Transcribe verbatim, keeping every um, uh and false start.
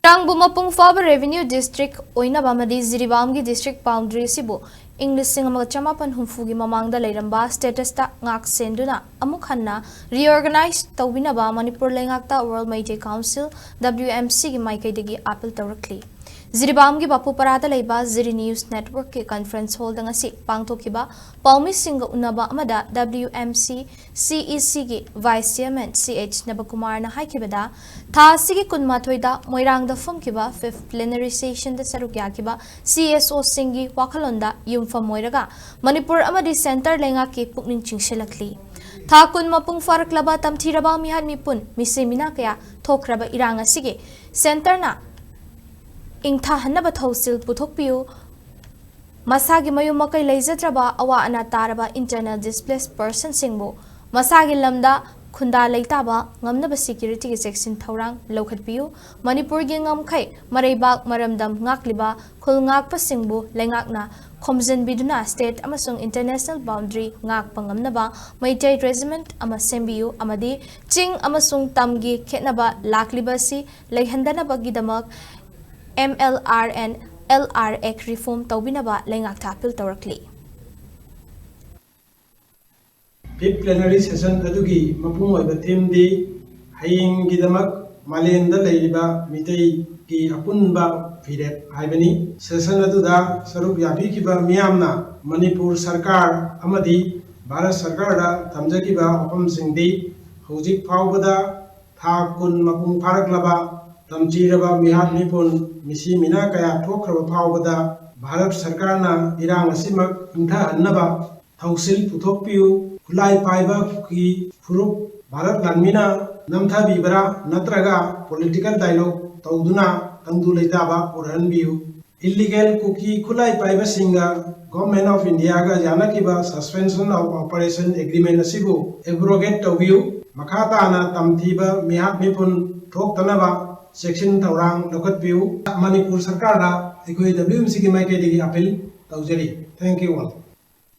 ꯃꯣꯏꯔꯥꯡꯕꯨ ꯃꯄꯨꯡ ꯐꯥꯕ revenue district ꯑꯣꯏꯅꯕ ꯑꯃꯗꯤ ꯖꯤꯔꯤꯕꯥꯝꯒꯤ district boundary ꯑꯁꯤꯕꯨ ꯏꯪ ꯂꯤꯁꯤꯡ ꯑꯃꯒ ꯆꯃꯥꯄꯟ ꯍꯨꯝꯐꯨꯒꯤ ꯃꯃꯥꯡꯗ ꯂꯩꯔꯝꯕ status ꯇ ꯉꯥꯛ ꯁꯦꯟꯗꯨꯅ ꯑꯃꯨꯛ ꯍꯟꯅ reorganize ꯇꯧꯕꯤꯅꯕ Manipur ꯂꯩꯉꯥꯛꯇ World Meitei Council, W M C ꯒꯤ ꯃꯥꯏꯀꯩꯗꯒꯤ appeal ꯇꯧꯔꯛꯂꯤ꯫ ꯖꯤꯔꯤꯕꯥꯝꯒꯤ ꯕꯥꯄꯨꯄꯔꯥꯗ ꯂꯩꯕ ꯖꯤꯔꯤ News Network ꯀꯤ conference hall ꯗ ꯉꯁꯤ ꯄꯥꯡꯊꯣꯛꯈꯤꯕ ꯄꯥꯎꯃꯤꯁꯤꯡꯒ ꯎꯅꯕ ꯑꯃꯗ W M C C E C ꯒꯤ Vice Chairman C H ꯅꯕꯀꯨꯃꯥꯔꯅ ꯍꯥꯏꯈꯤꯕꯗ, ꯊꯥ ꯑꯁꯤꯒꯤ ꯀꯨꯟꯃꯥꯊꯣꯏꯗ ꯃꯣꯏꯔꯥꯡꯗ ꯐꯝꯈꯤꯕ fifth plenary session ꯗ ꯁꯔꯨꯛ ꯌꯥꯈꯤꯕ C S O ꯁꯤꯡꯒꯤ ꯋꯥꯈꯜꯂꯣꯟꯗ ꯌꯨꯝꯐꯝ ꯑꯣꯏꯔꯒ ꯃꯅꯤꯄꯨꯔ ꯑꯃꯗꯤ centre ꯂꯩꯉꯥꯛꯀꯤ ꯄꯨꯛꯅꯤꯡ ꯆꯤꯡꯁꯤꯜꯂꯛꯂꯤ꯫ ꯊꯥ ꯀꯨꯟ ꯃꯄꯨꯡ ꯐꯥꯔꯛꯂꯕ ꯇꯝꯊꯤꯔꯕ ꯃꯤꯍꯥꯠ ꯃꯤꯄꯨꯟ, ꯃꯤꯁꯤ ꯃꯤꯅꯥ ꯀꯌꯥ ꯊꯣꯛꯈ꯭ꯔꯕ ꯏꯔꯥꯡ ꯑꯁꯤꯒꯤ centre ꯅ ꯏꯪꯊꯍꯟꯅꯕ ꯊꯧꯁꯤꯜ ꯄꯨꯊꯣꯛꯄꯤꯌꯨ꯫ ꯃꯁꯥꯒꯤ ꯃꯌꯨꯝ ꯃꯀꯩ ꯂꯩꯖꯗ꯭ꯔꯕ, ꯑꯋꯥ ꯑꯅꯥ ꯇꯥꯔꯕ internal displaced person ꯁꯤꯡꯕꯨ ꯃꯁꯥꯒꯤ ꯂꯝꯗ ꯈꯨꯟꯗꯥ ꯂꯩꯇꯥꯕ ꯉꯝꯅꯕ security ꯒꯤ ꯆꯦꯛꯁꯤꯟ ꯊꯧꯔꯥꯡ ꯂꯧꯈꯠꯄꯤꯌꯨ꯫ ꯃꯅꯤꯄꯨꯔꯒꯤ ꯉꯝꯈꯩ ꯃꯔꯩꯕꯥꯛ ꯃꯔꯝꯗꯝ ꯉꯥꯛꯂꯤꯕ ꯈꯨꯜ ꯉꯥꯛꯄꯁꯤꯡꯕꯨ ꯂꯩꯉꯥꯛꯅ ꯈꯣꯝꯖꯤꯟꯕꯤꯗꯨꯅ state ꯑꯃꯁꯨꯡ international boundary ꯉꯥꯛꯄ ꯉꯝꯅꯕ ꯃꯩꯇꯩ regiment ꯑꯃ ꯁꯦꯝꯕꯤꯌꯨ ꯑꯃꯗꯤ ꯆꯤꯡ ꯑꯃꯁꯨꯡ ꯇꯝꯒꯤ ꯈꯦꯠꯅꯕ ꯂꯥꯛꯂꯤꯕ ꯑꯁꯤ ꯂꯩꯍꯟꯗꯅꯕꯒꯤꯗꯃꯛ M L R and L R Act reform ꯇꯧꯕꯤꯅꯕ ꯂꯩꯉꯥꯛꯇ appeal ꯇꯧꯔꯛꯂꯤ꯫ Fifth plenary session ꯑꯗꯨꯒꯤ ꯃꯄꯨꯡ ꯑꯣꯏꯕ theme ꯗꯤ ꯍꯌꯦꯡꯒꯤꯗꯃꯛ ꯃꯥꯂꯦꯝꯗ ꯂꯩꯔꯤꯕ ꯃꯤꯇꯩꯒꯤ ꯑꯄꯨꯟꯕ ꯐꯤꯔꯦꯞ ꯍꯥꯏꯕꯅꯤ꯫ Session ꯑꯗꯨꯗ ꯁꯔꯨꯛ ꯌꯥꯕꯤꯈꯤꯕ ꯃꯤꯌꯥꯝꯅ ꯃꯅꯤꯄꯨꯔ ꯁꯔꯀꯥꯔ ꯑꯃꯗꯤ ꯚꯥꯔꯠ ꯁꯔꯀꯥꯔꯗ ꯊꯝꯖꯈꯤꯕ ꯋꯥꯐꯝꯁꯤꯡꯗꯤ ꯍꯧꯖꯤꯛ ꯐꯥꯎꯕꯗ ꯊꯥ ꯀꯨꯟ ꯃꯄꯨꯡ ꯐꯥꯔꯛꯂꯕ ꯇꯝꯊꯤꯔꯕ ꯃꯤꯍꯥꯠ ꯃꯤꯄꯨꯟ, ꯃꯤꯁꯤ ꯃꯤꯅꯥ ꯀꯌꯥ ꯊꯣꯛꯈ꯭ꯔꯕ ꯐꯥꯎꯕꯗ ꯚꯥꯔꯠ ꯁꯔꯀꯥꯔꯅ ꯏꯔꯥꯡ ꯑꯁꯤꯃꯛ ꯏꯪꯊꯍꯟꯅꯕ ꯊꯧꯁꯤꯜ ꯄꯨꯊꯣꯛꯄꯤꯌꯨ꯫ ꯈꯨꯠꯂꯥꯏ ꯄꯥꯏꯕ ꯀꯨꯀꯤ ꯐꯨꯔꯨꯞ ꯚꯥꯔꯠ ꯂꯥꯟꯃꯤꯅ ꯅꯝꯊꯕꯤꯕ꯭ꯔꯥ ꯅꯠꯇ꯭ꯔꯒ political dialogue ꯇꯧꯗꯨꯅ ꯇꯪꯗꯨ ꯂꯩꯇꯥꯕ ꯄꯨꯔꯛꯍꯟꯕꯤꯌꯨ꯫ Illegal ꯀꯨꯀꯤ ꯈꯨꯠꯂꯥꯏ ꯄꯥꯏꯕꯁꯤꯡꯒ Government of India ꯒ ꯌꯥꯅꯈꯤꯕ Suspension of Operation Agreement ꯑꯁꯤꯕꯨ abrogate ꯇꯧꯕꯤꯌꯨ꯫ ꯃꯈꯥ ꯇꯥꯅ ꯇꯝꯊꯤꯕ ꯃꯤꯍꯥꯠ ꯃꯤꯄꯨꯟ ꯊꯣꯛꯇꯅꯕ ꯆꯦꯛꯁꯤꯟ ꯊꯧꯔꯥꯡ ꯂꯧꯈꯠꯄꯤꯌꯨ꯫ ꯃꯅꯤꯄꯨꯔ ꯁꯔꯀꯥꯔꯗ ꯑꯩꯈꯣꯏ W M C ꯒꯤ ꯃꯥꯏꯀꯩꯗꯒꯤ appeal ꯇꯧꯖꯔꯤ꯫ Thank you all.